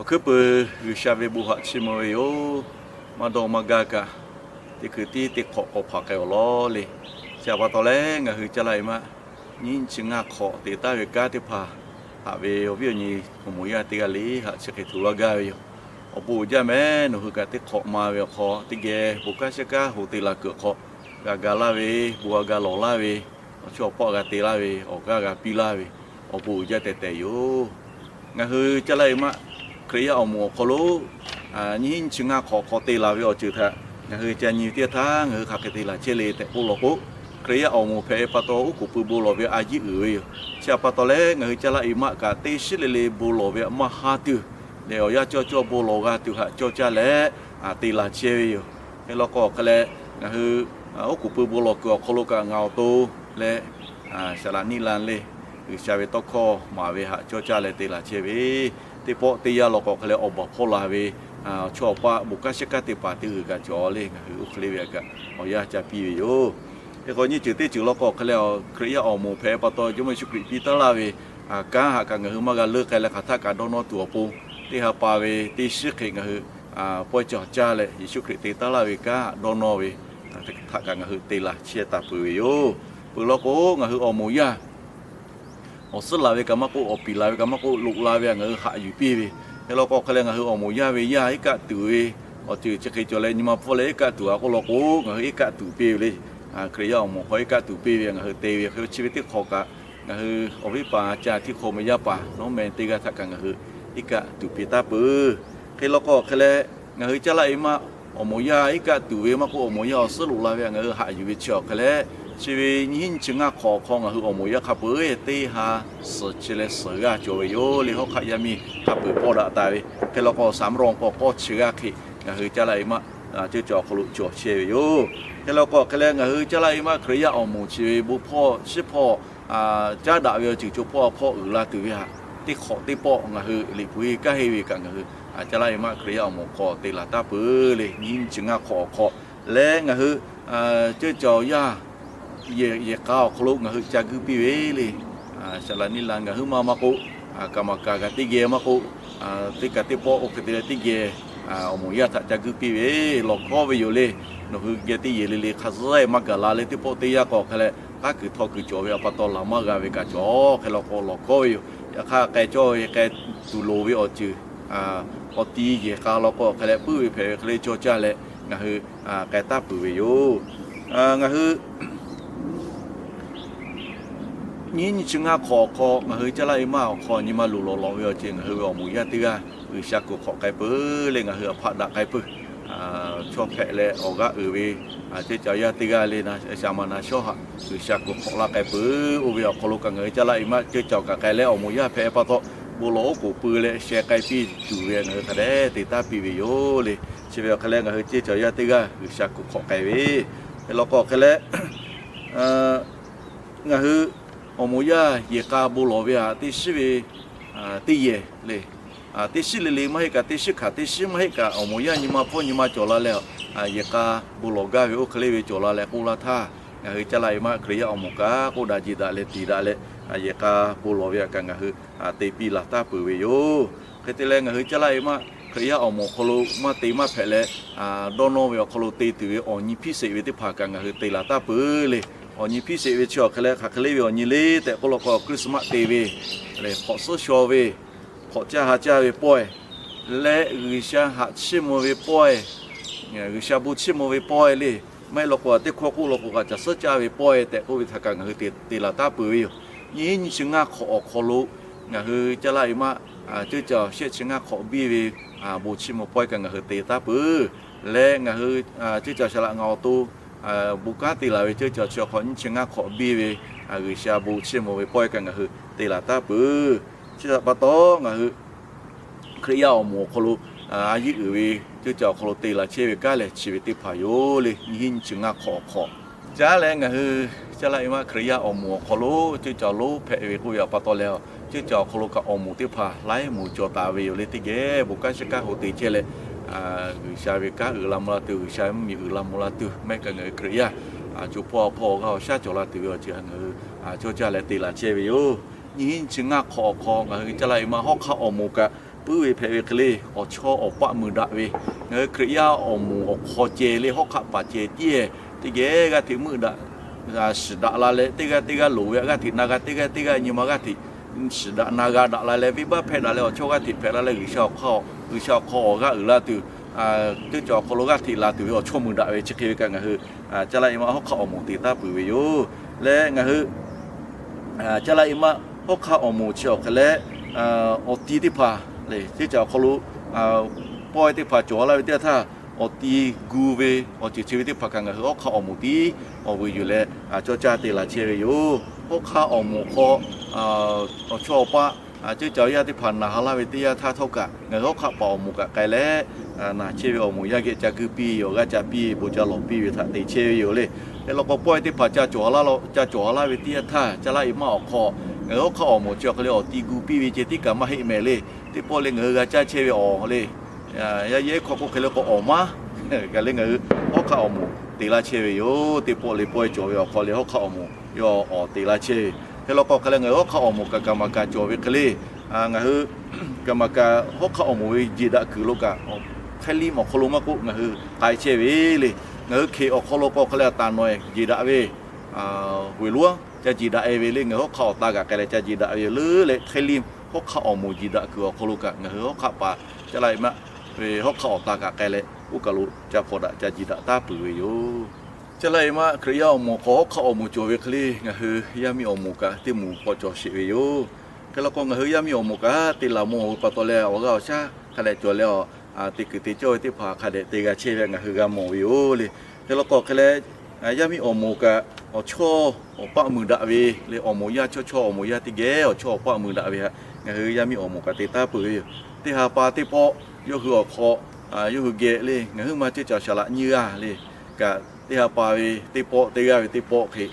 Hkuiˉ peuˬ, G'uiˬsha ve bon haꞈ chiˇ mvuh ve yoˬ. Maˇ dawˇ maˇ gaˇ kaꞈ, teˇ hkui tiˉ teˇ hk'awꞈ k'awꞈ hpaꞈ k'ai awˬ lawn le. Chi htaꞈ pa taw leh, ngaˬ hui caˇ laˇ ve maˇ nyiˇ chi ngaˇ hk'awꞈ te taˉ ve kanˉ teˇ hpaˍ haꞈ ve awˬ viˉ awˬ nyi awˬ moˍ yaˇ teˇ g'aˇ le haꞈ chi hk'e htoꞈ laˇ gaˇ ve yoˬ. Awˬ bon uiˍ jaˇ meh, nawˬ hui kaꞈ teˇ hk'awꞈ ma ve awˬ hk'aw teˇ geh bon kanˉ shehˉ kanˉ hoꞈ te laˬ kuiˬ awˬ hk'aw, g'a ga laˇ ve, bon g'a ga lawˬ laˇ ve, awˬ chawˇ awˬ paˆ g'a te laˇ ve, awˬ g'aˇ g'a piˇ laˇ ve, awˬ bon uiˍ jaˇ tehꞈ tehꞈ yoˬ. Ngaˬ hui caˇ laˇ ve maˇ Hkriꞈ yaˇ awˬ moˍ awˬ hk'aw lo nyiˇ hinˉ nyiˇ chi ngaˇ hk'awꞈ hk'aw te laˬ ve awˬ ceuˬ htaꞈ ngaˬ hui ca nyi ve teˇ g'aˇ htaˇ, ngaˬ hui hk'aˬ hk'e te laˬ chehˇ le tehꞈ k'oˆ law k'o, Hkriꞈ yaˇ awˬ moˍ hpehꞈ ve pa taw, oˉ k'oˍ pui bon lawˬ ve a yiˉ uiˍ ve yoˬ. Chi htaꞈ pa taw leh, ngaˬ hui caˇ laˇ ve maˇ kaꞈ teˇ shiˉ le le bon lawˬ ve maˇ haˉ tuˬ leh, awˬ yanˇ cawˇ cawˇ bon lawˬ g'a tuˬ htaꞈ cawˇ caˇ leh te laˬ chehˇ ve yoˬ. Hk'e law k'o, awˬ hk'e leh ngaˬ hui oˉ k'oˍ pui bon lawˬ kuiˬ awˬ hk'aw lo kaꞈ ngaˬ awˬ to leh Saˍ laꞈ niˆ la le, G'uiˬsha ve tawˇ hkawˇ maˍ ve htaꞈ cawˇ caˇ leh te laˬ chehˇ ve, teˇ pawˆ teˇ yanˇ law k'o, awˬ hk'e leh awˬ baˬ hpawˇ la ve chaw awˬ paˆ bon kanˉ shehˉ kanˉ teˇ hpaˍ teˇ g'uiˬ kaꞈ cawˬ le, ngaˬ hui oˇ hk'e le ve kaꞈ awˬ yanˇ ca piˇ ve yoˬ. Hk'e k'o, nyiˇ ceuˬ teˇ ceuˬ law k'o, awˬ hk'e leh Hkriꞈ yaˇ awˬ moˍ hpehꞈ ve pa taw, Jawˇmawˇ Yeˍsuˆ Hkriꞈ piˇ taˉ laˇ ve kanˉ htaꞈ kaꞈ ngaˬ hui maˇ g'a leuˆ k'ai leh, hk'aˬ htaˆ kaꞈ dawˇ nawˇ tuˬ awˬ pon, teˇ ha pa ve teˇ shiˉ hk'e ngaˬ hui pawehˇ cawˬ caˇ leh, Yeˍsuˆ Hkriꞈ te taˉ laˇ ve kanˉ htaꞈ dawˇ nawˇ ve htaꞈ kaꞈ ngaˬ hui te laˬ chehˇ taˍ peuˬ ve yoˬ. Peuˬ law k'o, ngaˬ hui awˬ moˍ yaˇ awˬ suhˉ laˬ ve kaꞈ maˇ k'oˆ, awˬ piˍ laˬ ve kaꞈ maˇ k'oˆ, loꞈ la ve htaꞈ ngaˬ hui haꞈ yuˬ piˇ ve. Hk'e law k'o, awˬ hk'e leh ngaˬ hui awˬ moˍ yaˇ ve yaˇ iˉ kaˆ tuˬ ve awˬ ceuˬ chi hk'e cawˬ leh, nyi ma hpfuhˇ leh iˉ kaˆ tuˬ a k'oˆ law k'o, ngaˬ hui iˉ kaˆ tuˬ piˇ ve le. Hkriꞈ yaˇ awˬ moˍ hk'aw iˉ kaˆ tuˬ piˇ ve ngaˬ hui te ve hk'e, chi ve teˇ hk'awꞈ kaꞈ ngaˬ hui awˬ viˉ paˍ ca htiˇ hk'o meh yaˇ paˍ nawˉ meh teˇ g'aˇ htaꞈ kaꞈ ngaˬ hui iˉ kaˆ tuˬ piˇ taˉ peuˬ. Hk'e law k'o, awˬ hk'e leh ngaˬ hui caˇ laˇ ve maˇ awˬ moˍ yaˇ iˉ kaˆ tuˬ ve maˇ k'oˆ, awˬ moˍ yaˇ awˬ suhˉ loꞈ la ve htaꞈ ngaˬ hui haꞈ yuˬ ve chi awˬ hk'e leh, chi ve nyiˇ hinˉ nyiˇ chi ngaˇ hk'awꞈ awˬ hk'aw ngaˬ hui awˬ moˍ yaˇ hk'a peu-eˬ teˇ ha suhˍ chi leh suhˍ g'aˇ cawˬ ve yoˬ le. Hawˉ hk'aˆ yaˇ miˇ hk'a peu-eˬ pawˆ daꞈ taˍ ve. Hk'e law k'o, สำโรง k'o k'awˇ chi g'aˇ hk'e ngaˬ hui caˇ laˇ ve maˇ ceuˇ caˬ awˬ hk'aw lo cawˬ chehˇ ve yoˬ. Hk'e law k'o, awˬ hk'e leh ngaˬ hui caˇ laˇ ve maˇ Hkriꞈ yaˇ awˬ moˍ chi ve bon hpawˇ shiˉ hpawˇ caˉ daꞈ ve awˬ ceuˬ co hpawˇ a hpawˇ uiˍ la tuˬ ve htaꞈ teˇ hk'awꞈ teˇ pawˆ ngaˬ hui liꞈ hpu henˇ kaˇ henˇ ve kaꞈ ngaˬ hui caˇ laˇ ve maˇ Hkriꞈ yaˇ awˬ moˍ hk'aw te laˬ taˉ peuˬ le. Nyiˇ hinˉ nyiˇ chi ngaˇ hk'awꞈ awˬ hk'aw leh ngaˬ hui ceuˇ caˬ awˬ yaˇ yehˬ k'a awˬ hk'aw lo ngaˬ hui ca guiˇ piˇ ve le. Saˍ laꞈ niˆ la ngaˬ hui maˇ maˇ k'oˆ, kaˍ maˍ kaˍ kaꞈ teˇ geh maˇ k'oˆ, teˇ kaꞈ teˇ pawˆ oˇ hk'e te leh teˇ geh awˬ moˍ yaˇ htaꞈ ca guiˇ piˇ ve lawˬ hkawˉ ve yoˬ le. Nawˬ hui geh teˇ yehˬ le le hk'a zuhˉ maˇ gaˬ la leh, teˇ pawˆ teˇ yanˇ k'o awˬ hk'e leh k'aˉ kuiˬ htaw kuiˬ cawˬ ve awˬ pa taw laˬ maˇ g'a ve kaꞈ cawˬ. Hk'e law k'o lawˬ hkawˉ ve yoˬ. Yaꞈ hk'aˇ k'ai cawˇ ve k'ai tuˬ loˍ ve awˬ ceuˬ awˬ ti yehˬ k'a law k'o awˬ hk'e leh puiˉ ve hpehꞈ ve hk'e le cawˇ caˇ leh ngaˬ hui k'ai taˉ peuˬ ve yoˬ. Ngaˬ hui nyiˇ hinˉ nyiˇ chi ngaˇ hk'awꞈ awˬ hk'aw ngaˬ hui caˇ laˇ ve maˇ awˬ hk'aw nyi ma luˬ lawˬ lawˬ ve awˬ ceuˬ ngaˬ hui ve awˬ moˍ yaˇ teˇ g'aˇ G'uiˬsha kuˬ hk'awꞈ k'ai peuˬ le. Ngaˬ hui awˬ hpaˆ daꞈ k'ai peuˬ. Chaw hpehꞈ leh awˬ g'aˇ uiˍ ve ceuˇ caˬ yaˇ teˇ g'aˇ le na, shaˍ maˍ na shawˉ haꞈ G'uiˬsha kuˬ hk'awꞈ laˇ k'ai peuˬ. Oˇ ve awˬ hk'aw lo kaꞈ ngaˬ hui caˇ laˇ ve maˇ ceuˇ caˬ kaꞈ k'ai leh awˬ moˍ yaˇ hpehꞈ pa taw, bon lawˬ oˉ k'oˍ pui leh sheh k'ai piˇ tuˬ ve ngaˬ hui hk'a dehꞈ te taˉ piˇ ve yoˬ le. Chi ve awˬ hk'e leh ngaˬ hui ceuˇ caˬ yaˇ teˇ g'aˇ G'uiˬsha kuˬ hk'awꞈ k'ai ve. Hk'e law k'o awˬ hk'e leh ngaˬ hui awˬ moˍ yaˇ yehˬ k'a bon lawˬ ve htaꞈ teˇ shiˉ ve teˇ yehˬ le, teˇ shiˉ le le maˇ heˆ kaꞈ, teˇ shiˉ hkanˍ teˇ shiˉ maˇ heˆ kaꞈ, awˬ moˍ yaˇ nyi ma hpawˇ nyi ma cawˬ la leh, yehˬ k'a bon lawˬ gaˇ ve oˇ hk'e le ve cawˬ la leh k'oˆ laˇ htaˇ, ngaˬ hui caˇ laˇ ve maˇ Hkriꞈ yaˇ awˬ moˍ kaꞈ k'oˆ daꞈ jeˬ daꞈ leh tiˍ daꞈ leh, yehˬ k'a bon lawˬ ve htaꞈ kaꞈ ngaˬ hui te piˇ laˬ taˉ peuˬ ve yoˬ. Hk'e te leh ngaˬ hui caˇ laˇ ve maˇ Hkriꞈ yaˇ awˬ moˍ awˬ hk'aw lo maˇ te maˇ hpehꞈ leh, dawˇ nawˇ ve awˬ hk'aw lo te tuˬ ve awˬ nyi hpiˇ sheˍ ve teˇ hpaˍ kaꞈ ngaˬ hui te laˬ taˉ peuˬ le. Awˬ nyi hpiˇ sheˍ ve chi awˬ hk'e leh hk'aˬ hk'e le ve awˬ nyi le tehꞈ k'oˆ law k'o, Christmas te ve le, hk'awꞈ suhˉ shaw ve, hk'awꞈ caˇ ha caˇ ve pawehˇ leh G'uiˬsha haꞈ chiˇ mvuh ve pawehˇ, G'uiˬsha bon chiˇ mvuh ve pawehˇ le. Maˇ heˆ law k'o, teˇ hkawˇ k'oˆ law k'o kaꞈ, caˬ suhˉ caˇ ve pawehˇ tehꞈ k'oˆ ve htaꞈ kaꞈ ngaˬ hui te laˬ taˉ peuˬ ve yoˬ. Nyiˇ hinˉ nyiˇ chi ngaˇ hk'awꞈ awˬ hk'aw lo ngaˬ hui caˇ laˇ ve maˇ ceuˇ caˬ shehˆ chi ngaˇ hk'awꞈ biˇ ve bon chiˇ mvuh pawehˇ kaꞈ ngaˬ hui te taˉ peuˬ. Leh ngaˬ hui ceuˇ caˬ shaˍ laꞈ ngaˬ awˬ to bon kanˉ te laˬ ve ceuˇ caˬ chi awˬ hk'aw nyiˇ chi ngaˇ hk'awꞈ biˇ ve G'uiˬsha bon chiˇ mvuh ve pawehˇ kaꞈ ngaˬ hui te laˬ taˉ peuˬ. Chi htaꞈ pa taw, ngaˬ hui Hkriꞈ yaˇ awˬ moˍ awˬ hk'aw lo a yiˉ uiˍ ve ceuˇ caˬ awˬ hk'aw lo te laˬ chehˇ ve kanˉ lehˬ, chi ve teˇ hpaˍ yoˬ le. Nyiˇ hinˉ nyiˇ chi ngaˇ hk'awꞈ awˬ hk'aw caˉ leh ngaˬ hui caˇ laˇ ve maˇ Hkriꞈ yaˇ awˬ moˍ awˬ hk'aw lo ceuˇ caˬ lonˉ hpehꞈ ve k'oˆ ve awˬ pa taw leh, ceuˇ caˬ awˬ hk'aw lo kaꞈ awˬ moˍ teˇ hpaˍ laiˉ moˍ cawˬ taˍ ve yoˬ le. Teˇ geh bon kanˉ shehˉ kanˉ hoꞈ te chehˇ leh, G'uiˬsha ve kanˉ uiˍ la mvuh la tuˬ, G'uiˬsha ve mvuhˇmiˬ uiˍ la mvuh la tuˬ, maˇ heˆ kaꞈ ngaˬ hui Hkriꞈ yaˇ co hpawˇ hpawˇ awˬ g'aˇ awˬ shaˉ cawˬ la tuˬ ve awˬ ceuˬ ngaˬ hui cawˇ caˇ leh te laˬ chehˇ ve yoˬ. Nyiˇ hinˉ nyiˇ chi ngaˇ hk'awꞈ awˬ hk'aw ngaˬ hui caˇ laˇ ve maˇ hawˉ hk'aˆ awˬ moˍ kaꞈ puiˉ ve hpehꞈ ve hk'e le, awˬ chawˇ awˬ paˆ mui daꞈ ve, ngaˬ hui Hkriꞈ yaˇ awˬ moˍ awˬ hk'aw ceh le, hawˉ hk'aˆ paˍ ceh tiˉ-ehˍ teˇ geh g'aˇ hteꞈ meuˆ daꞈ shiˍ daꞈ la leh, teˇ g'aˇ teˇ g'aˇ loˍ ve htaꞈ g'aˇ hteꞈ na g'a, teˇ g'aˇ teˇ g'aˇ nyi ma g'aˇ hteꞈ shiˍ daꞈ na g'a daꞈ la leh, venˇbaˆ hpehˇ daꞈ leh awˬ chawˇ g'aˇ hteꞈ hpehꞈ la leh, G'uiˬsha awˬ hk'aw, G'uiˬsha awˬ hk'aw awˬ g'aˇ uiˍ la tuˬ, teˇ cawˬ awˬ hk'aw lo g'aˇ hteꞈ la tuˬ ve awˬ chawˇ mui daꞈ ve chi hk'e ve kaꞈ ngaˬ hui Caˇ laˇ e maˆ hawˉ hk'aˆ awˬ moˍ te taˉ peuˬ ve yoˬ. Leh ngaˬ hui Caˇ laˇ e maˆ hawˉ hk'aˆ awˬ moˍ chi awˬ hk'e leh, awˬ ti teˇ hpaˍ le, teˇ cawˬ awˬ hk'aw lo pawehˇ teˇ hpaˍ cawˬ laˇ ve teˇ yanˇ htaˇ, awˬ ti gu ve awˬ ceuˬ chi ve teˇ hpaˍ kaꞈ ngaˬ hui hawˉ hk'aˆ awˬ moˍ tiˉ awˬ vuiˬ yuˬ leh cawˇ caˇ te laˬ chehˇ ve yoˬ. Hawˉ hk'aˆ awˬ moˍ hk'aw awˬ chawˇ awˬ paˆ ceuˇ caˬ yaˇ teˇ hpaˍ naˬ ha laˇ ve teˇ yanˇ htaˇ htawˇ kaꞈ, ngaˬ hui hawˉ hk'aˆ paˍ awˬ moˍ kaꞈ k'ai leh, naˬ chehˇ ve awˬ moˍ yaˇ geh ca guˇ piˇ, awˬ g'aˇ ca piˇ, bon ca lawˬ piˇ ve htaꞈ te chehˇ ve yoˬ le. Hk'e law k'o, pawehˇ teˇ hpaˍ ca cawˬ laˇ ve teˇ yanˇ htaˇ, Caˇ laˇ e maˆ awˬ hk'aw ngaˬ hui hawˉ hk'aˆ awˬ moˍ chi awˬ hk'e le awˬ ti gu piˇ ve ceh tiˉ kaꞈ maˇ heˆ mehˍ le. Teˇ pawˆ le ngaˬ hui g'a caˇ chehˇ ve awˬ le, yaˇ yehˉ hk'aw k'oˆ hk'e le k'o awˬ maˇ kaꞈ le ngaˬ hui hawˉ hk'aˆ awˬ moˍ te laˇ chehˇ ve yoˬ. Teˇ pawˆ le pawehˇ cawˬ ve awˬ hk'aw le hawˉ hk'aˆ awˬ moˍ yawˇ awˬ te laˇ chehˇ ve. Hk'e law k'o hk'e leh ngaˬ hui hawˉ hk'aˆ awˬ moˍ kaꞈ kaˍ maˍ kaˍ cawˬ ve hk'e le, ngaˬ hui kaˍ maˍ kaˍ hawˉ hk'aˆ awˬ moˍ ve jeˬ daꞈ kuiˬ lo kaꞈ hk'aˇ liˇ awˬ hk'aw lo maˇ k'oˆ ngaˬ hui k'ai chehˇ ve le. Ngaˬ hui hkeꞈ awˬ hk'aw lo k'o hk'e leh taˍ nawˬ e jeˬ daꞈ ve, weˬ lonˉ ca jeˬ daꞈ e ve le. Ngaˬ hui hawˉ hk'aˆ awˬ ta kaꞈ k'ai leh ca jeˬ daꞈ ve yoˬ le. Leh hk'aˇ liˇ hawˉ hk'aˆ awˬ moˍ jeˬ daꞈ kuiˬ awˬ hk'aw lo kaꞈ ngaˬ hui hawˉ hk'aˆ paˍ Caˇ laˇ e maˆ ve hawˉ hk'aˆ awˬ ta kaꞈ k'ai leh oˇ kaˬ lo ca hpawnˬ daꞈ ca jeˬ daꞈ taˉ peuˬ ve yoˬ. Caˇ laˇ e maˆ Hkriꞈ yaˇ awˬ moˍ hk'aw hawˉ hk'aˆ awˬ moˍ cawˬ ve hk'e le ngaˬ hui yaˇ miˇ awˬ moˍ kaꞈ teˇ moˍ hk'aw cawˬ sheˍ ve yoˬ. Hk'e law k'o ngaˬ hui yaˇ miˇ awˬ moˍ kaꞈ te laˬ mawˬ ve pa taw leh awˬ g'aˇ awˬ shaˉ hk'a dehꞈ cawˬ leh, teˇ kuiˬ te cawˇ ve teˇ hpaˍ hk'a dehꞈ te g'a chehˇ ve ngaˬ hui g'a mawˬ ve yoˬ le. Hk'e law k'o hk'e leh, yaˇ miˇ awˬ moˍ kaꞈ awˬ chawˇ awˬ paˆ mui daꞈ ve le, awˬ moˍ yaˇ chawˇ chawˇ awˬ moˍ yaˇ teˇ geh awˬ chawˇ awˬ paˆ mui daꞈ ve htaꞈ ngaˬ hui yaˇ miˇ awˬ moˍ kaꞈ te taˉ peuˬ ve yoˬ. Teˇ ha pa teˇ pawˆ yawˇ hui awˬ hk'aw, yawˇ hui geh le ngaˬ huiˉ ma ceuˇ caˬ shaˍ laꞈ nyiˇ g'aˇ le kaꞈ, teˇ ha pa ve teˇ pawˆ teˇ g'aˇ ve teˇ pawˆ hk'e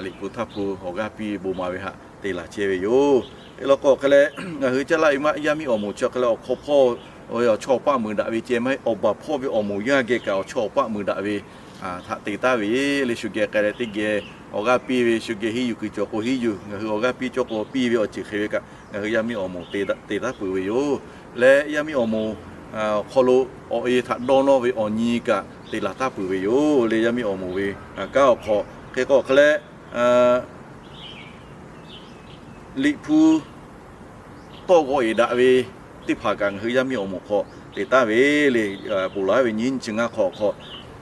liꞈ hpu htaˇ hpu awˬ g'aˇ piˇ ve bon ma ve htaꞈ te laˬ chehˇ ve yoˬ. Hk'e law k'o hk'e leh, ngaˬ hui Caˇ laˇ e maˆ yaˇ miˇ awˬ moˍ chi hk'e leh awˬ hk'aw hpawˇ ve awˬ chawˇ awˬ paˆ mui daꞈ ve ceh maˇ heˆ, awˬ baˬ hpawˇ ve awˬ moˍ yaˇ geh kaꞈ awˬ chawˇ awˬ paˆ mui daꞈ ve htaꞈ te taˉ ve le. Shu geh k'ai leh teˇ geh awˬ g'aˇ piˇ ve, shu geh henˇ yuˬ kuiˬ cawˬ k'o henˇ yuˬ, ngaˬ hui awˬ g'aˇ piˇ cawˇ k'o piˇ ve awˬ ceuˬ hk'e ve kaꞈ ngaˬ hui yaˇ miˇ awˬ moˍ te taˉ peuˬ ve yoˬ. Leh yaˇ miˇ awˬ moˍ awˬ hk'aw lo awˬ e htaꞈ dawˇ nawˇ ve awˬ nyi kaꞈ te laˬ taˉ peuˬ ve yoˬ le. Yaˇ miˇ awˬ moˍ ve kanˉ awˬ hk'aw hk'e k'o hk'e leh, Liꞈ hpu tawˇ g'awˇ eˍ daꞈ ve teˇ hpaˍ kaꞈ ngaˬ hui yaˇ miˇ awˬ moˍ hk'aw te taˍ ve le. Ponˬ laˬ ve nyiˇ chi ngaˇ hk'aw hk'aw,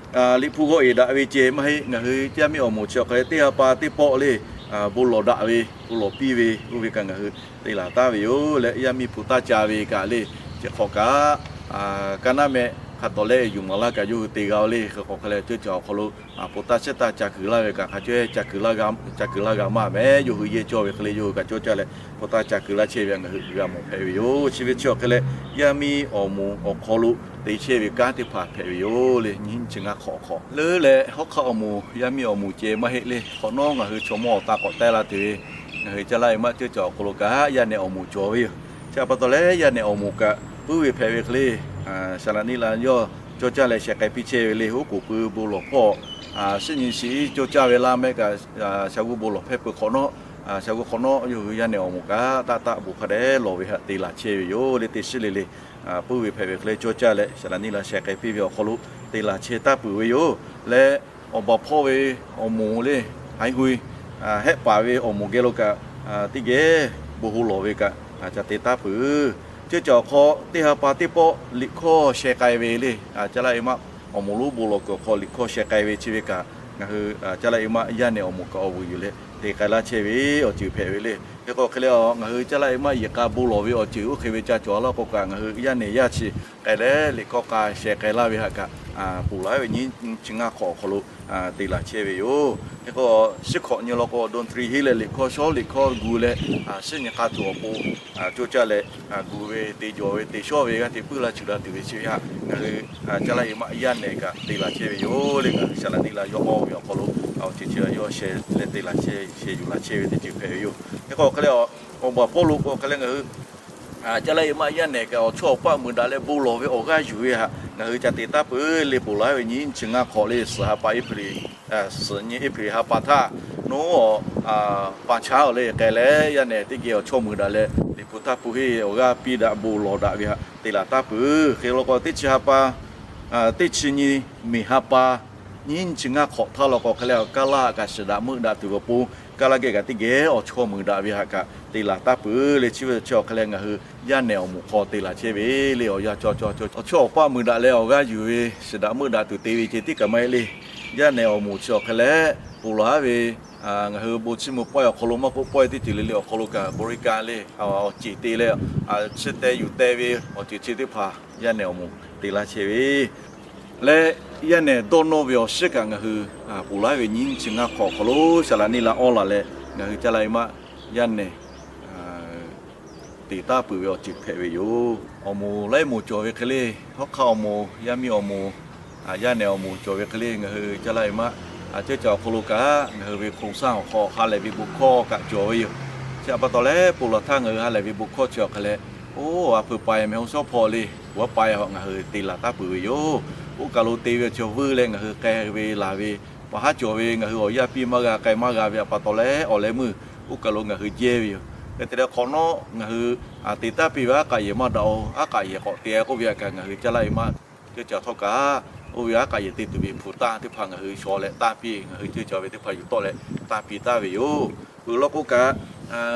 Liꞈ hpu g'awˇ eˍ daꞈ ve ceh maˇ heˆ, ngaˬ hui yaˇ miˇ awˬ moˍ chi awˬ hk'aw teˇ ha pa teˇ pawˆ le, bon lawˬ daꞈ ve, bon lawˬ piˇ ve, oˇ ve kaꞈ ngaˬ hui te laˬ taˍ ve yoˬ. Leh yaˇ miˇ hpu taˇ ca ve kaꞈ le, chi hk'aw kaꞈ, ka naˉ meh hk'a tawˍ leh yuˬ maˍ laˇ kaꞈ yawˇ hui te g'a le. Hk'e k'o hk'e leh ceuˇ caˬ awˬ hk'aw lo, a, hpu taˇ shehˉ taˇ ca kuiˬ laˇ ve kaꞈ hk'a caweh ca kuiˬ laˇ g'a maˇ mehˍ. Yawˇ hui yehˇ cawˇ ve hk'e le yawˇ hui kaꞈ cawˇ caˇ leh hpu taˇ ca kuiˬ laˇ chehˇ ve ngaˬ hui g'a mawˬ hpehꞈ ve yoˬ. Chi ve chi awˬ hk'e leh yaˇ miˇ awˬ moˍ awˬ hk'aw lo te chehˇ ve kanˉ teˇ hpaˍ hpehꞈ ve yoˬ le. Nyiˇ chi ngaˇ hk'aw hk'aw leuˉ leh hawˉ hk'aˆ awˬ moˍ yaˇ miˇ awˬ moˍ ceh maˇ heˆ le. Hk'awꞈ nawˉ ngaˬ hui chaw mawˇ awˬ ta k'awꞈ teh la tuˬ ve, ngaˬ hui Caˇ laˇ e maˆ ceuˇ caˬ awˬ hk'aw lo kaꞈ yaˇ nehˬ awˬ moˍ cawˬ ve yoˬ. Chi pa taw leh yaˇ nehˬ awˬ moˍ kaꞈ puiˉ ve hpehꞈ ve hk'e le, saˍ laꞈ niˆ la yawˇ cawˇ caˇ leh sheh k'ai piˇ chehˇ ve le. Oˉ k'oˍ pui bon lawˬ hpawˇ, shinˉ nyi shiˍ cawˇ caˇ ve laˇ mehˆ kaꞈ, sha g'uˇ bon lawˬ hpehˇ peuˬ hk'awꞈ nawˉ, sha g'uˇ hk'awꞈ nawˉ yawˇ hui yaˇ nehˬ awˬ moˍ kaꞈ taˆ taˆ bon hk'a dehꞈ lawˬ ve htaꞈ te laˬ chehˇ ve yoˬ le. Teˇ shiˉ le le, puiˉ ve hpehꞈ ve hk'e le cawˇ caˇ leh saˍ laꞈ niˆ la sheh k'ai piˇ ve awˬ hk'aw lo te laˬ chehˇ taˍ peuˬ ve yoˬ. Leh awˬ baˬ hpawˇ ve awˬ moˍ le, haiˉ hui, hehˆ paˍ ve awˬ moˍ geh lo kaꞈ teˇ geh bon ho lawˬ ve kaꞈ ca te taˍ peuˬ. Ceuˇ caˬ awˬ hk'aw teˇ ha pa teˇ pawˆ liꞈ hkawˇ sheh k'ai ve le, Caˇ laˇ e maˆ awˬ moˍ lonˉ bon lawˬ kuiˬ awˬ hk'aw liꞈ hkawˇ sheh k'ai ve chi ve kaꞈ ngaˬ hui Caˇ laˇ e maˆ yaˇ nehˬ awˬ moˍ kaꞈ awˬ vuiˬ yuˬ leh te k'ai laˇ chehˇ ve awˬ ceuˬ hpehꞈ ve le. Hk'e k'o hk'e leh ngaˬ hui Caˇ laˇ e maˆ yiˍ k'a bon lawˬ ve awˬ ceuˬ oˇ hk'e ve ca cawˬ laˇ k'o kaꞈ ngaˬ hui yaˇ nehˬ yaˇ chi k'ai leh liꞈ hkawˇ k'a sheh k'ai laˇ ve htaꞈ kaꞈ, ponˬ laˬ ve nyiˇ chi ngaˇ hk'awꞈ awˬ hk'aw lo te laˬ chehˇ ve yoˬ. Hk'e k'o, shiˉ hkawꞈ nyi law k'o dawˇ htu riˇ heˆ leh liꞈ hkawˇ shawˉ liꞈ hkawˇ gu leh, shiˉ nyi k'a tuˬ awˬ pon cawˇ caˇ leh gu ve te jawˬ ve te shawˉ ve g'aˇ hteꞈ puiˉ laˇ ceuˬ laˇ tuˬ ve chi ve htaꞈ ngaˬ hui Caˇ laˇ e maˆ yaˇ nehˬ kaꞈ te laˬ chehˇ ve yoˬ le. Ngaˬ hui saˍ laꞈ niˆ la yawˇ awˬ ve awˬ hk'aw lo awˬ ceuˬ chi yawˇ sheh leh te laˬ chehˇ, sheh yuˬ laˬ chehˇ ve teˇ ceuˬ hpehꞈ ve yoˬ. Hk'e k'o hk'e leh, awˬ baˬ hpawˇ lo k'o hk'e leh ngaˬ hui Caˇ laˇ e maˆ yaˇ nehˬ kaꞈ awˬ chawˇ awˬ paˆ muiˬ daꞈ leh bon lawˬ ve awˬ g'aˇ yuˬ ve htaꞈ ngaˬ hui ca te taˇ peuˬ le. Ponˬ laˬ ve nyiˇ chi ngaˇ hk'awꞈ le, suhˍ ha pa April, suhˍ nyi April ha pa htaˇ, nawˬ pa chaˉ awˬ le k'ai leh yaˇ nehˬ teˇ geh awˬ chawˇ muiˬ daꞈ leh Liꞈ hpu taˇ hpu heˇ awˬ g'aˇ piˇ daꞈ bon lawˬ daꞈ ve htaꞈ te laˬ taˇ peuˬ. Hk'e law k'o teˇ chi ha pa teˇ chi nyi miˬ ha pa nyiˇ chi ngaˇ hk'awꞈ htaˇ law k'o hk'e leh, kaˇ laˇ kaꞈ shiˍ daꞈ meuˆ daꞈ tuˬ awˬ pon, kaˇ laˇ geh kaꞈ teˇ geh awˬ chawˇ muiˬ daꞈ ve htaꞈ kaꞈ te laˬ taˇ peuˬ le. Chi ve chi awˬ hk'e leh ngaˬ hui yaˇ nehˬ awˬ moˍ hk'aw te laˬ chehˇ ve le. Awˬ yanˇ awˬ chawˇ awˬ paˆ muiˬ daꞈ leh awˬ g'aˇ yuˬ ve shiˍ daꞈ meuˆ daꞈ tuˬ te ve ceh tiˉ kaꞈ maˇ heˆ le. Yaˇ nehˬ awˬ moˍ chi awˬ hk'e leh ponˬ laˬ ve ngaˬ hui bon chiˇ mvuh pawehˇ awˬ hk'aw lo maˇ k'oˆ, pawehˇ teˇ ceuˬ le le awˬ hk'aw lo kaꞈ bon leh kaꞈ le, awˬ ceˬ te leh, chi teh yuˬ teh ve awˬ ceuˬ chi teˇ hpaˍ yaˇ nehˬ awˬ moˍ te laˇ chehˇ ve leh, yaˇ nehˬ dawˇ nawˇ ve awˬ shiˉ kaꞈ ngaˬ hui ponˬ laˬ ve nyiˇ chi ngaˇ hk'awꞈ awˬ hk'aw lo saˍ laꞈ neˇ la awˇ laˬ leh ngaˬ hui caˇ laˇ e maˆ yaˇ nehˬ te taˇ peuˬ ve awˬ ceuˬ hpehꞈ ve yoˬ. Awˬ moˍ laiˉ moˍ cawˬ ve hk'e le, hawˉ hk'aˆ awˬ moˍ, yaˇ miˇ awˬ moˍ, yaˇ nehˬ awˬ moˍ cawˬ ve hk'e le, ngaˬ hui caˇ laˇ e maˆ ceuˇ caˬ awˬ hk'aw lo kaꞈ ngaˬ hui ve hkoˍ saˇ awˬ hk'aw ha lehˬ ve bon hkawˇ kaꞈ cawˬ ve yoˬ. Chi htaꞈ pa taw leh ponˬ laˬ htaˇ ngaˬ hui ha lehˬ ve bon hkawˇ chi awˬ hk'e leh, oˇ a hpeu pa e meh hawˉ shawˉ hpawˇ le, g'aw pa e hawˬ ngaˬ hui te laˬ taˇ peuˬ ve yoˬ. Oˇ kaˬ lo te ve chaw vuiˇ leh ngaˬ hui k'ai ve laˬ ve pa haˉ cawˬ ve, ngaˬ hui awˬ yaˇ piˇ maˇ g'a, k'ai maˇ g'a ve htaꞈ pa taw leh awˬ leh meuˇ oˇ kaˬ lo ngaˬ hui jehˇ ve yoˬ. Hk'e te leh hk'awꞈ nawˉ ngaˬ hui te taˇ piˇ ve aˉ k'aꞈ yehˬ maˇ daꞈ-oˬ, aˉ k'aꞈ yehˬ k'awꞈ te k'oˆ ve htaꞈ kaꞈ ngaˬ hui caˇ laˇ e maˆ ceuˇ caˬ htawˇ kaꞈ, oˇ ve aˉ k'aꞈ yehˬ te tuˬ ve hpu tanˇ teˇ hpaˍ ngaˬ hui shaw leh tanˇ piˇ, ngaˬ hui ceuˇ caˬ ve teˇ hpaˍ yuˬ tawˆ leh tanˇ piˇ taˍ ve yoˬ. Peuˬ law k'o kaꞈ,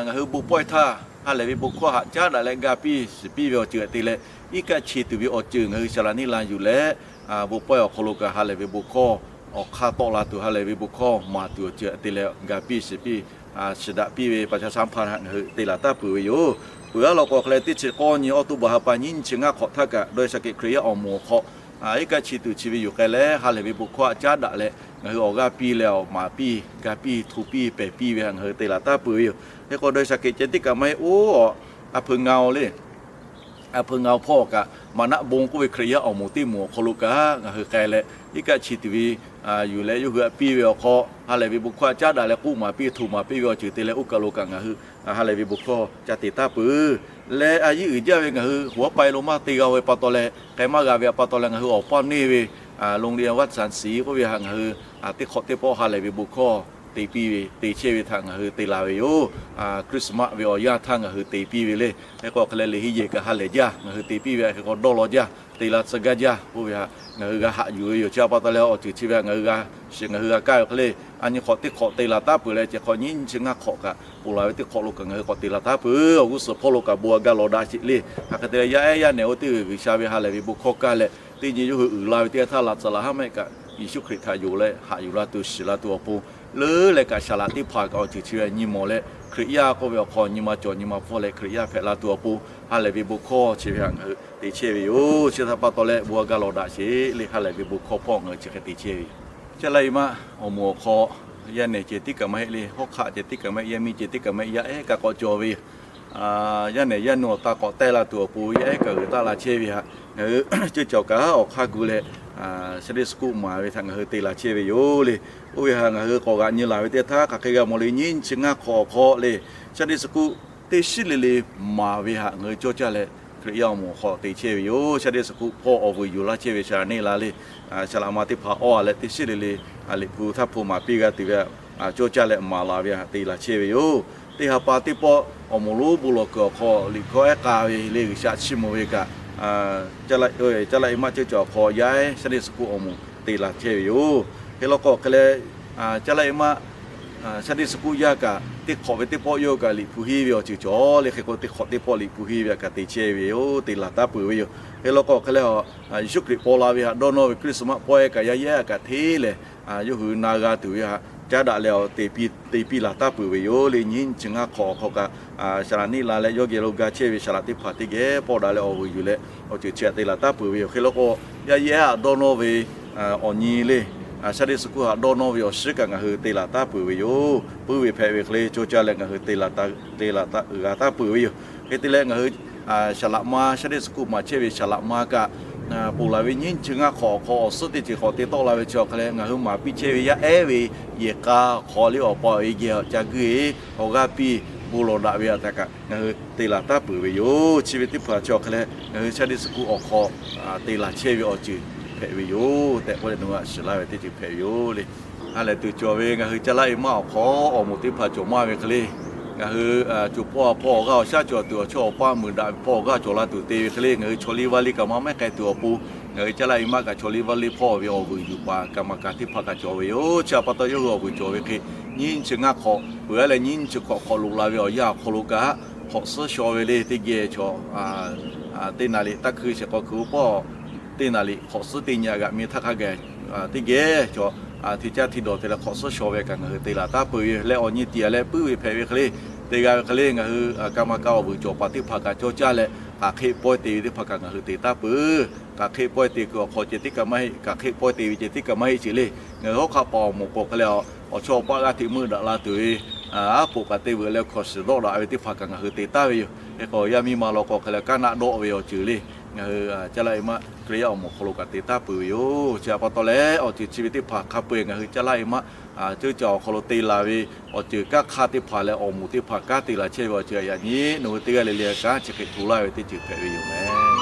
ngaˬ hui bon pawehˇ htaˇ ha lehˬ ve bon hkawˇ htaꞈ caˉ daꞈ leh ga piˇ shiˍ piˇ ve awˬ ceuˬ htaꞈ te leh, iˉ kaˆ chi tuˬ ve awˬ ceuˬ ngaˬ hui saˍ laꞈ neˇ la yuˬ leh bon pawehˇ awˬ hk'aw lo kaꞈ ha lehˬ ve bon hkawˇ, awˬ hk'aˇ tawˆ la tuˬ ha lehˬ ve bon hkawˇ maˍ tuˬ awˬ ceuˬ htaꞈ te leh ga piˇ shiˍ piˇ, shiˍ daꞈ piˇ ve pa chaˇ shaˉ hpaˇ htaꞈ ngaˬ hui te laˬ taˇ peuˬ ve yoˬ. Peuˬ aˉ law k'o hk'e leh teˇ chi k'awˇ nyi October ha pa nyiˇ chi ngaˇ hk'awꞈ htaˇ kaꞈ dawˇ sha kehˬ Hkriꞈ yaˇ awˬ moˍ awˬ hk'aw iˉ kaˆ chi tuˬ chi ve yuˬ k'ai leh ha lehˬ ve bon hkawˇ htaꞈ caˉ daꞈ leh ngaˬ hui awˬ g'aˇ piˇ leh awˬ maˍ piˇ, ga piˇ, hto piˇ, pehˬ piˇ ve htaꞈ ngaˬ hui te laˬ taˇ peuˬ ve yoˬ. Hk'e k'o dawˇ sha kehˬ ceh tiˉ kaꞈ maˇ heˆ, oˇ a hpeu ngaˬ-oˬ le, a hpeu ngaˬ awˬ hpawˇ kaꞈ maˍ naˆ bon k'oˆ ve Hkriꞈ yaˇ awˬ moˍ teˇ moˍ awˬ hk'aw lo kaꞈ ngaˬ hui k'ai leh iˉ kaˆ chi tuˬ ve yuˬ leh yawˇ hui htaꞈ piˇ ve awˬ hk'aw ha lehˬ ve bon hkawˇ htaꞈ caˉ daꞈ leh k'oˆ maˍ piˇ, hto maˍ piˇ ve awˬ ceuˬ te leh oˇ kaˬ lo kaꞈ ngaˬ hui ha lehˬ ve bon hkawˇ ca te taˇ peuˬ. Leh a yiˉ uiˍ jaˇ ve ngaˬ hui hoꞈ haˉ pai lo maˇ te g'a ve pa taw leh k'ai maˇ g'a ve pa taw leh ngaˬ hui awˬ paˇ neˇ ve โรงเรียนวัดสรรศรี k'oˆ ve htaꞈ ngaˬ hui teˇ hk'awꞈ teˇ pawˆ ha lehˬ ve bon hkawˇ te piˇ ve te chehˇ ve htaꞈ ngaˬ hui te laˬ ve yoˬ. Christmas ve awˬ yanˇ htaˇ ngaˬ hui te piˇ ve le. Hk'e k'o hk'e leh liꞈ henˇ yehˬ kaꞈ ha lehˬ jaˇ, ngaˬ hui te piˇ ve hk'e k'o dawˇ law jaˇ, te la tcuh gaˇ jaˇ k'oˆ ve htaꞈ ngaˬ hui g'a haꞈ yuˬ ve yoˬ. Chi pa taw leh awˬ ceuˬ chi ve htaꞈ ngaˬ hui g'a shiˍ, ngaˬ hui g'a kaˇ ve hk'e le, a nyi hk'awꞈ teˇ hk'awꞈ te laˬ taˉ peuˬ leh ceh hk'awꞈ nyiˇ chi ngaˇ hk'awꞈ kaꞈ ponˬ laˬ ve teˇ hk'awꞈ lo kaꞈ ngaˬ hui k'awꞈ te laˬ taˉ peuˬ. Awˬ g'uˇ suhˍ hpawˇ lo kaꞈ bon a gaˇ law daꞈ sheˍ le. Hk'aˬ hk'e te leh yaˇ ehˉ yaˇ nehˬ oˇ teˇ g'uiˬ G'uiˬsha ve ha lehˬ ve bon hkawˇ kaˇ leh teˇ nyi yawˇ hui uiˍ la ve teˇ g'aˇ htaˇ laꞈ tcuhˍ laꞈ haˉ mehˆ kaꞈ Yeˍsuˆ Hkriꞈ htaꞈ yonˍ leh haꞈ yuˬ la tuˬ shiˍ la tuˬ awˬ pon leuˉ leh kaꞈ saˍ laꞈ teˇ hpaˍ kaꞈ awˬ ceuˬ chi ve nyi mawˬ leh Hkriꞈ yaˇ k'oˆ ve awˬ hk'aw nyi ma cawˬ nyi ma hpfuhˇ leh Hkriꞈ yaˇ hpehꞈ la tuˬ awˬ pon ha lehˬ ve bon hkawˇ chi ve htaꞈ ngaˬ hui te chehˇ ve yoˬ. Chi htaꞈ pa taw leh bon a gaˇ law daꞈ sheˍ le. Ha lehˬ ve bon hkawˇ hpawˇ ngaˬ hui chi hk'e te chehˇ ve yoˬ. Caˇ laˇ e maˆ awˬ moˍ awˬ hk'aw yaˇ nehˬ ceh tiˉ kaꞈ maˇ heˆ le, hawˉ hk'aˆ ceh tiˉ kaꞈ maˇ heˆ, yaˇ miˇ ceh tiˉ kaꞈ maˇ heˆ, yaˇ ehˉ kaꞈ k'awꞈ cawˬ ve yoˬ. Yaˇ nehˬ yaˇ nu awˬ ta k'awꞈ tehˇ la tuˬ awˬ pon yaˇ ehˉ kaꞈ g'uiˬ taˆ la chehˇ ve htaꞈ ngaˬ hui ceuˇ caˬ kaꞈ awˬ hk'aˇ gu leh Sunday school maˍ ve htaꞈ ngaˬ hui te laˬ chehˇ ve yoˬ le. Oˇ ve htaꞈ ngaˬ hui k'awꞈ g'aꞈ nyi laˬ ve teˇ htaˇ hk'aˬ hk'e g'a mawˬ le, nyiˇ chi ngaˇ hk'awꞈ awˬ hk'aw le Sunday school teˇ shiˉ le le maˍ ve htaꞈ ngaˬ hui cawˇ caˇ leh Hkriꞈ yaˇ awˬ moˍ awˬ hk'aw te chehˇ ve yoˬ. Sunday school hpawˇ awˬ vuiˬ yuˬ laˇ chehˇ ve saˍ laꞈ neˇ la le, saˍ laꞈ ma teˇ hpaˍ awˇ a leh teˇ shiˉ le le Liꞈ hpu htaˇ hpu maˍ piˇ g'a tuˬ ve htaꞈ cawˇ caˇ leh maˍ laˬ ve htaꞈ te laˬ chehˇ ve yoˬ. Teˇ ha pa teˇ pawˆ awˬ moˍ lonˉ bon lawˬ kuiˬ awˬ hk'aw liꞈ hkawˇ ehˉ k'a ve le G'uiˬsha chiˇ mvuh ve kaꞈ, Caˇ laˇ e maˆ ceuˇ caˬ awˬ hk'aw yaˇ ehˉ Sunday school awˬ moˍ te laˬ chehˇ ve yoˬ. Hk'e law k'o hk'e leh, Caˇ laˇ e maˆ Sunday school yaˇ kaꞈ teˇ hk'awꞈ ve teˇ pawˆ yawˇ kaꞈ liꞈ hpu henˇ ve awˬ ceuˬ cawˬ le. Hk'e k'o teˇ hk'awꞈ teˇ pawˆ liꞈ hpu henˇ ve htaꞈ kaꞈ te chehˇ ve yoˬ, te laˬ taˉ peuˬ ve yoˬ. Hk'e law k'o hk'e leh, Yeˍsuˆ Hkriꞈ paw la ve htaꞈ dawˇ nawˇ ve Christmas pawehˇ kaꞈ yaˇ yaˇ kaꞈ hteˇ lehˬ, yawˇ hui na g'a tuˬ ve htaꞈ caˉ daꞈ leh awˬ te piˇ te piˇ laˬ taˉ peuˬ ve yoˬ le. Nyiˇ chi ngaˇ hk'awꞈ awˬ hk'aw kaꞈ, saˍ laꞈ neˇ la leh yawˇ geh lo ga chehˇ ve saˍ laꞈ teˇ hpaˍ teˇ geh pawˆ daꞈ leh awˬ vuiˬ yuˬ leh awˬ ceuˬ chi htaꞈ te laˬ taˉ peuˬ ve yoˬ. Hk'e law k'o, yaˇ yaˇ htaꞈ dawˇ nawˇ ve awˬ nyi le, Sunday school htaꞈ dawˇ nawˇ ve awˬ shiˉ kaꞈ ngaˬ hui te laˬ taˉ peuˬ ve yoˬ. Puiˉ ve hpehꞈ ve hk'e le cawˇ caˇ leh ngaˬ hui te laˬ taˉ g'a taˉ peuˬ ve yoˬ. Hk'e te leh ngaˬ hui saˍ laꞈ ma Sunday school maˍ chehˇ ve saˍ laꞈ ma kaꞈ, ponˬ laˬ ve nyiˇ chi ngaˇ hk'awꞈ awˬ hk'aw awˬ suhˉ teˇ ceuˬ hk'awꞈ te tawˆ la ve chi awˬ hk'e leh ngaˬ hui maˍ piˇ chehˇ ve yaˇ ehˉ ve yehˬ k'a awˬ hk'aw le awˬ pa awˬ e geh ca guiˇ e awˬ g'aˇ piˇ bon lawˬ daꞈ ve htaꞈ kaꞈ ngaˬ hui te laˬ taˉ peuˬ ve yoˬ. Chi ve teˇ hpaˍ chi awˬ hk'aw leh ngaˬ hui Sunday school awˬ hk'aw te laˬ chehˇ ve awˬ ceuˬ hpehꞈ ve yoˬ tehꞈ k'oˆ leh nawˬ hui a shiˍ laˇ ve teˇ ceuˬ hpehꞈ ve yoˬ le. Ha lehˬ tuˬ cawˬ ve ngaˬ hui Caˇ laˇ e maˆ awˬ hk'aw awˬ moˍ teˇ hpaˍ cawˬ maˇ ve hk'e le, ngaˬ hui co hpawˇ a hpawˇ awˬ g'aˇ awˬ shaˉ cawˬ tuˬ awˬ chawˇ awˬ paˇ muiˬ daꞈ ve hpawˇ awˬ g'aˇ cawˬ la tuˬ te ve hk'e le, ngaˬ hui chaw liˇ vaˇ liˇ kaꞈ maˇ mehˉ k'ai tuˬ awˬ pon, ngaˬ hui Caˇ laˇ e maˆ kaꞈ chaw liˇ vaˇ liˇ hpawˇ ve awˬ vuiˬ yuˬ paˍ kaˍ maˍ kaˍ teˇ hpaˍ kaꞈ cawˬ ve yoˬ. Chi htaꞈ pa taw yawˇ hui awˬ vuiˬ cawˬ ve hk'e, nyiˇ chi ngaˇ hk'awꞈ peuˬ a leh nyiˇ chi hkawꞈ hk'awꞈ loꞈ la ve awˬ yanˇ awˬ hk'aw lo kaꞈ hk'awꞈ suhˉ shaw ve le teˇ geh chaw teˇ naˍ riˍ taˇ hkui shehˍ k'aw hkui oˇ pawˆ teˇ naˍ riˍ hk'awꞈ suhˉ teˇ nyi g'aꞈ mi htaˇ hk'a gaˬ teˇ geh chaw hti caˇ hti dawˬ te leh hk'awꞈ suhˉ shaw ve kaꞈ ngaˬ hui te laˬ taˉ peuˬ ve leh awˬ nyi tiꞈ a leh puiˉ ve hpehꞈ ve hk'e le, te g'a ve hk'e le ngaˬ hui kaˍ maˍ kaˍ awˬ vuiˬ cawˬ paˍ teˇ hpaˍ kaꞈ cawˇ caˇ leh k'aˬ hk'eˆ pawehˇ te ve teˇ hpaˍ kaꞈ ngaˬ hui te taˉ peuˬ. K'aˬ hk'eˆ pawehˇ te kuiˬ awˬ hk'aw ceh tiˉ kaꞈ maˇ heˆ, k'aˬ hk'eˆ pawehˇ te ve ceh tiˉ kaꞈ maˇ heˆ sheˍ le. Ngaˬ hui hawˉ hk'aˆ paˍ awˬ moˍ k'o hk'e leh awˬ chawˇ awˬ paˇ g'aˇ hteꞈ meuˆ daꞈ la tuˬ ve aˉ poꞈ kaꞈ te veuꞈ leh hkawnˍ shiˍ dawˆ daꞈ ve teˇ hpaˍ kaꞈ ngaˬ hui te taˉ ve yoˬ. Hk'e k'o yaˇ miˇ ma law k'o hk'e leh kaˉ naˆ dawˆ ve awˬ ceuˬ le, ngaˬ hui Caˇ laˇ e maˆ Hkriꞈ yaˇ awˬ moˍ awˬ hk'aw lo kaꞈ te taˉ peuˬ ve yoˬ. Chi htaꞈ pa taw leh awˬ ceuˬ chi ve teˇ hpaˍ hk'a peu-eˬ ngaˬ hui Caˇ laˇ e maˆ ceuˇ caˬ awˬ hk'aw lo te laˬ ve awˬ ceuˬ kanˉ hk'aˇ teˇ hpaˍ leh awˬ moˍ teˇ hpaˍ kanˉ te laˬ chehˇ ve awˬ ceuˬ a yaꞈ nyi nawˬ hui teˇ g'aˇ le le kanˉ chi hk'e hto laˇ ve teˇ ceuˬ hpehꞈ ve yoˬ meh.